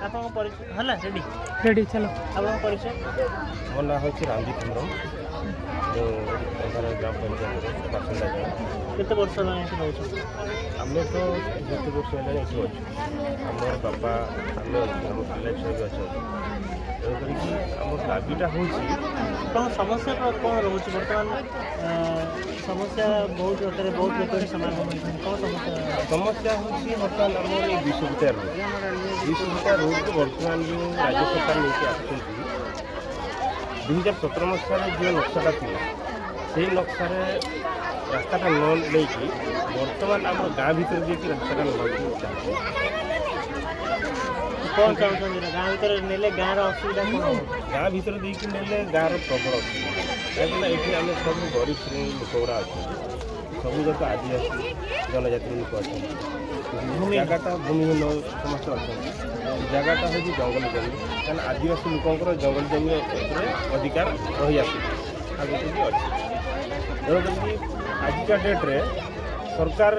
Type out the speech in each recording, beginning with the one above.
ଆପଣଙ୍କ ପରିଚୟ ହେଲା ରେଡ଼ି? ରେଡ଼ି, ଚାଲ। ଆପଣଙ୍କ ପରିଚୟ? ମୋ ନାଁ ହେଉଛି ରାମଜିତ ହେମ୍ବ୍ରମ। ମୁଁ ଏଠି କନ୍ଧମାଳ ଗ୍ରାମ ପଞ୍ଚାୟତର ବାସିନ୍ଦା ଜଣେ। କେତେ ବର୍ଷ ହେଲାଣି ଏଠି ରହୁଛନ୍ତି? ଆମେ ତ ଯେତେ ବର୍ଷ ହେଲାଣି ଏଠି ଅଛୁ। ଆମର ବାପା, ଆମେ ଅଛୁ, ଆମ ପିଲା ଛୁଆ ବି ଅଛନ୍ତି। ତେଣୁ କରିକି ଆମ ଦାବିଟା ହେଉଛି ଆପଣଙ୍କ ସମସ୍ୟା କ'ଣ ରହୁଛି ବର୍ତ୍ତମାନ? ସମସ୍ୟା ବହୁତ ଆକାରରେ ବହୁତ ଲୋକ ଏଠି ସମାଗମ ହୋଇଛନ୍ତି। କ'ଣ ସମସ୍ୟା? ସମସ୍ୟା ହେଉଛି ବର୍ତ୍ତମାନ ଆମର ଏଇ 200 ଫୁଟିଆ ରୋଡ଼। 200 ଫୁଟିଆ ରୋଡ଼କୁ ବର୍ତ୍ତମାନ ଯେଉଁ ରାଜ୍ୟ ସରକାର ନେଇକି ଆସୁଛନ୍ତି, 2017 ମସିହାରେ ଯେଉଁ ନକ୍ସାଟା ଥିଲା, ସେଇ ନକ୍ସାରେ ରାସ୍ତାଟା ନ ନେଇକି ବର୍ତ୍ତମାନ ଆମର ଗାଁ ଭିତରେ ଦେଇକି ରାସ୍ତାଟା ନେବାକୁ ଚାହୁଁଛନ୍ତି। କ'ଣ ଚାହୁଁଛନ୍ତି ନା ଗାଁ ଭିତରେ ନେଲେ ଗାଁର ଅସୁବିଧା କ'ଣ ହେବ? ଗାଁ ଭିତରେ ଦେଇକି ନେଲେ ଗାଁର ପ୍ରବଳ ଅସୁବିଧା, କାହିଁକିନା ଏଠି ଆମେ ସବୁ ଗରିବ ଶ୍ରେଣୀ ଲୋକ ଗୁଡ଼ା ଅଛନ୍ତି। ସବୁ ଯାକ ଆଦିବାସୀ ଜନଜାତିର ଲୋକ ଅଛନ୍ତି। ଜାଗାଟା ଭୂମିହୀନ ସମସ୍ତେ ଅଛନ୍ତି। ଜାଗାଟା ହେଉଛି ଜଙ୍ଗଲ ଜମି, କାରଣ ଆଦିବାସୀ ଲୋକଙ୍କର ଜଙ୍ଗଲ ଜମି ଉପରେ ଅଧିକାର ରହିଆସୁଛି, ଆଗକୁ ବି ଅଛି। ତେଣୁ କରିକି ଆଜିକା ଡେଟ୍ରେ ସରକାର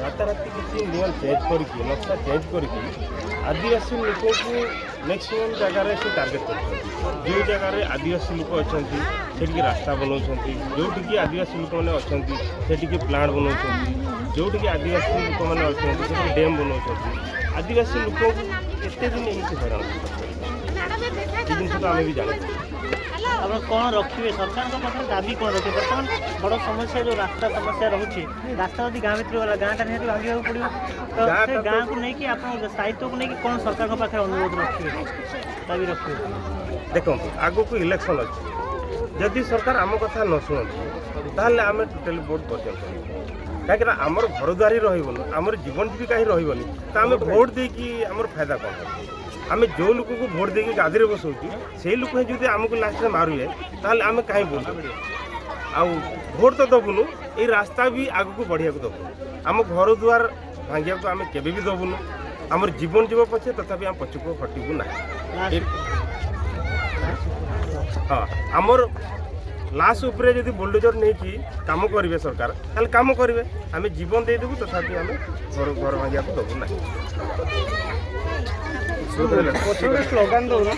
ରାତାରାତି କିଛି ନିୟମ ଚେଞ୍ଜ କରିକି, ନକ୍ସା ଚେଞ୍ଜ କରିକି ଆଦିବାସୀ ଲୋକଙ୍କୁ ମ୍ୟାକ୍ସିମମ୍ ଜାଗାରେ ସେ ଟାର୍ଗେଟ୍ କରୁଛନ୍ତି। ଯେଉଁ ଜାଗାରେ ଆଦିବାସୀ ଲୋକ ଅଛନ୍ତି, ସେଠିକି ରାସ୍ତା ବନାଉଛନ୍ତି। ଯେଉଁଠିକି ଆଦିବାସୀ ଲୋକମାନେ ଅଛନ୍ତି, ସେଠିକି ପ୍ଲାଣ୍ଟ ବନାଉଛନ୍ତି। ଯେଉଁଠିକି ଆଦିବାସୀ ଲୋକମାନେ ଅଛନ୍ତି, ସେଠିକି ଡ୍ୟାମ୍ ବନାଉଛନ୍ତି। ଆଦିବାସୀ ଲୋକଙ୍କୁ କେତେ ଦିନ ଏମିତି ହଇରାଣ କରିବେ, ଏ ଜିନିଷ ତ ଆମେ ବି ଜାଣିଛୁ। ଆପଣ କ'ଣ ରଖିବେ ସରକାରଙ୍କ ପାଖରେ ଦାବି? କ'ଣ ରଖିବେ? ବର୍ତ୍ତମାନ ବଡ଼ ସମସ୍ୟା ଯେଉଁ ରାସ୍ତା ସମସ୍ୟା ରହୁଛି, ରାସ୍ତା ଯଦି ଗାଁ ଭିତରୁ ଗଲା, ଗାଁଟା ନିହାତି ଭାଙ୍ଗିବାକୁ ପଡ଼ିବ ତ। ସେ ଗାଁଟା ତ- ଗାଁକୁ ନେଇକି, ଆପଣଙ୍କ ସ୍ଥାୟିତ୍ୱକୁ ନେଇକି କ'ଣ ସରକାରଙ୍କ ପାଖରେ ଅନୁରୋଧ ରଖିବେ, ଦାବି ରଖିବେ? ଦେଖନ୍ତୁ, ଆଗକୁ ଇଲେକ୍ସନ୍ ଅଛି। ଯଦି ସରକାର ଆମ କଥା ନ ଶୁଣନ୍ତି, ତାହେଲେ ଆମେ ଟୋଟାଲି ଭୋଟ ବର୍ଜନ କରିବୁ। କାହିଁକିନା ଆମର ଘର ଦ୍ୱାର ହିଁ ରହିବନି, ଆମର ଜୀବନ ଜୀବିକା ହିଁ ରହିବନି, ତ ଆମେ ଭୋଟ ଦେଇକି ଆମର ଫାଇଦା କ'ଣ ହେବ? ଆମେ ଯେଉଁ ଲୋକକୁ ଭୋଟ ଦେଇକି ଗାଦିରେ ବସଉଛୁ, ସେଇ ଲୋକ ହିଁ ଯଦି ଆମକୁ ଲାଷ୍ଟରେ ମାରିବେ, ତାହେଲେ ଆମେ କାହିଁ ଭୋଟ ଦେବୁ? ଆଉ ଭୋଟ ତ ଦେବୁନୁ, ଏଇ ରାସ୍ତା ବି ଆଗକୁ ବଢ଼ିବାକୁ ଦେବୁନୁ। ଆମ ଘର ଦୁଆର ଭାଙ୍ଗିବାକୁ ଆମେ କେବେ ବି ଦେବୁନୁ। ଆମର ଜୀବନ ଯିବ ପଛେ, ତଥାପି ଆମେ ପଛକୁ ହଟିବୁ ନାହିଁ। ହଁ, ଆମର ଲାଶ ଉପରେ ଯଦି ବୁଲଡୋଜର ନେଇକି କାମ କରିବେ ସରକାର, ତାହେଲେ କାମ କରିବେ। ଆମେ ଜୀବନ ଦେଇଦେବୁ, ତଥାପି ଆମେ ଘର ଘର ଭାଙ୍ଗିବାକୁ ଦେବୁ ନାହିଁ। ସ୍ଲୋଗାନ ଦଉନ।